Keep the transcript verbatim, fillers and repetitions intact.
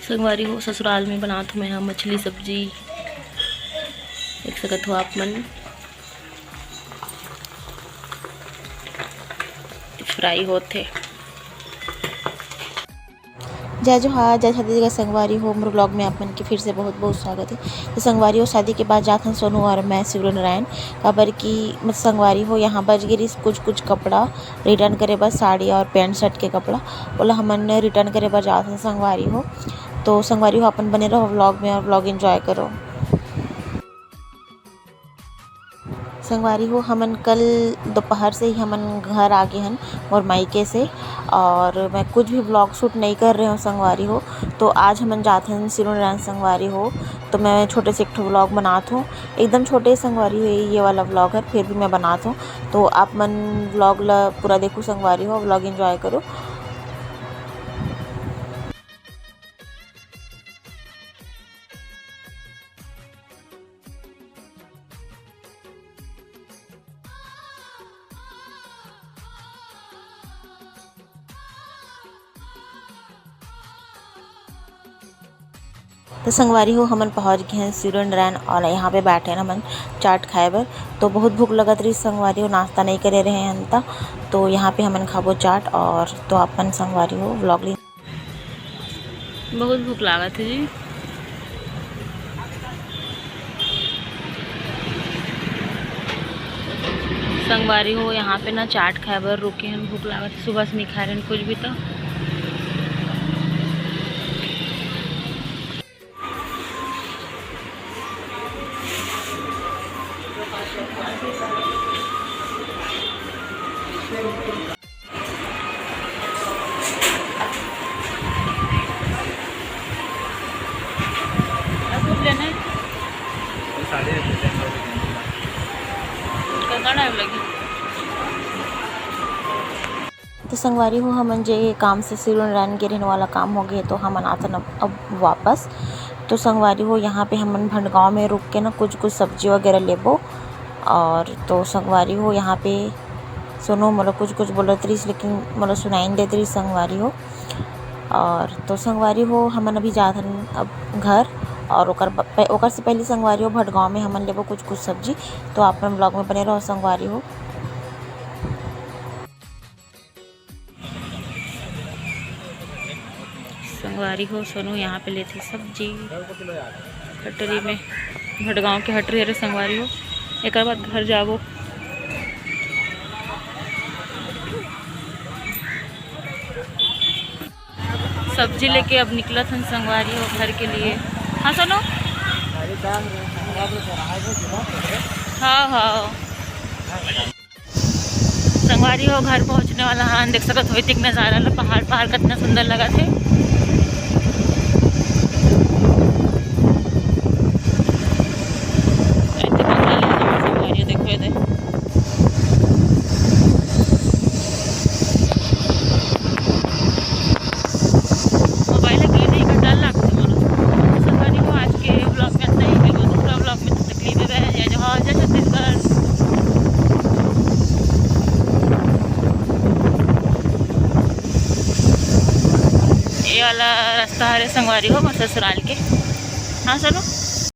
संगवारी हो, ससुराल में बनात हों मैं ह मछली सब्जी, देख सकत हो आप मन, फ्राई होत हे। जय जोहार, जय छत्तीसगढ़ संगवारी हो, मोर vlog में आप मन के फिर से बहुत बहुत स्वागत है। तो संगवारी हो, शादी के बाद जात हन सोनू और मैं शिवरीनारायण, काबर कि मत संगवारी हो, यहाँ बच गे रिहिस कुछ कुछ कपड़ा रिटर्न करे बर, साड़ी और पैंट शर्ट के कपड़ा, ओला हमन रिटर्न करे बर जात हन संगवारी हो। तो संगवारी हो, अपन बने रहो vlog में और vlog enjoy करो। संगवारी हो, हमन कल दोपहर से ही हमन घर आ गे हन मोर मायके से, और मैं कुछ भी vlog shoot नहीं कर रहे हूँ संगवारी हो। तो आज हमन जात हन शिवरीनारायण संगवारी हो, तो मैं छोटे से एक ठो vlog बनात हूँ, एकदम छोटे संगवारी हो, ये वाला vlog है, फिर भी मैं बनात हूँ। तो आप मन vlog ला पूरा देखो संगवारी हो, vlog enjoy करो। तो संगवारी हो, हमन पहुंच गए हैं शिवरीनारायण और यहाँ पे बैठे हैं हमन चाट खाए बर। तो बहुत भूख लगत रही संगवारी हो, नाश्ता नहीं करे रहे हैं हम त। तो यहाँ पे हमन खाबो चाट। और तो अपन संगवारी हो, vlog ली। बहुत भूख लागत हे जी। संगवारी हो, यहाँ पे ना चाट खाए बर रुके हन, भूख लागत हे, सुबह से नहीं खाए रहन कुछ भी। तो तो संगवारी हो, हमन जे काम से शिवरीनारायण गे रहने वाला काम हो गए, तो हमन आथन अब, अब वापस। तो संगवारी हो, यहाँ पे हमन भंडगांव में रुक के ना कुछ कुछ सब्जी वगैरह लेबो। और तो संगवारी हो, यहाँ पे सोनू मोला कुछ कुछ बोलत रहिस, लेकिन मोला सुनाई नहीं देत रहिस संगवारी हो। और तो संगवारी हो, हमन अभी जात हन अब घर, और ओकर ब-, पे-, ओकर से पहले संगवारी हो, भटगांव में हमन लेबो कुछ कुछ सब्जी। तो आप मन vlog में बने रहो संगवारी हो। संगवारी हो, सोनू यहाँ पे लेथे सब्जी, हटरी में, भटगांव के हटरी हरे संगवारी हो। एकर बाद घर जाबो। सब्जी लेके अब निकलत हन संगवारी हो घर के लिए। हाँ सोनू। हाँ, हाँ। संगवारी हो, घर पहुंचने वाला हन। देख सकत हो एतिक नजारा ला, पहाड़, पहाड़ कितना सुंदर लगत हे। एतिक बंगाली नजारा संगवारी हो, देखो एदे। मोबाइल ला गिर जाही का डर लागथे मोला। तो संगवारी हो, आज के vlog में इतना ही, मिलबो दूसरा vlog में, तब तक के लिए bye bye, जय जोहार, जय छत्तीसगढ़। ये वाला रास्ता हरे संगवारी हो, मोर ससुराल के। हाँ, चलो।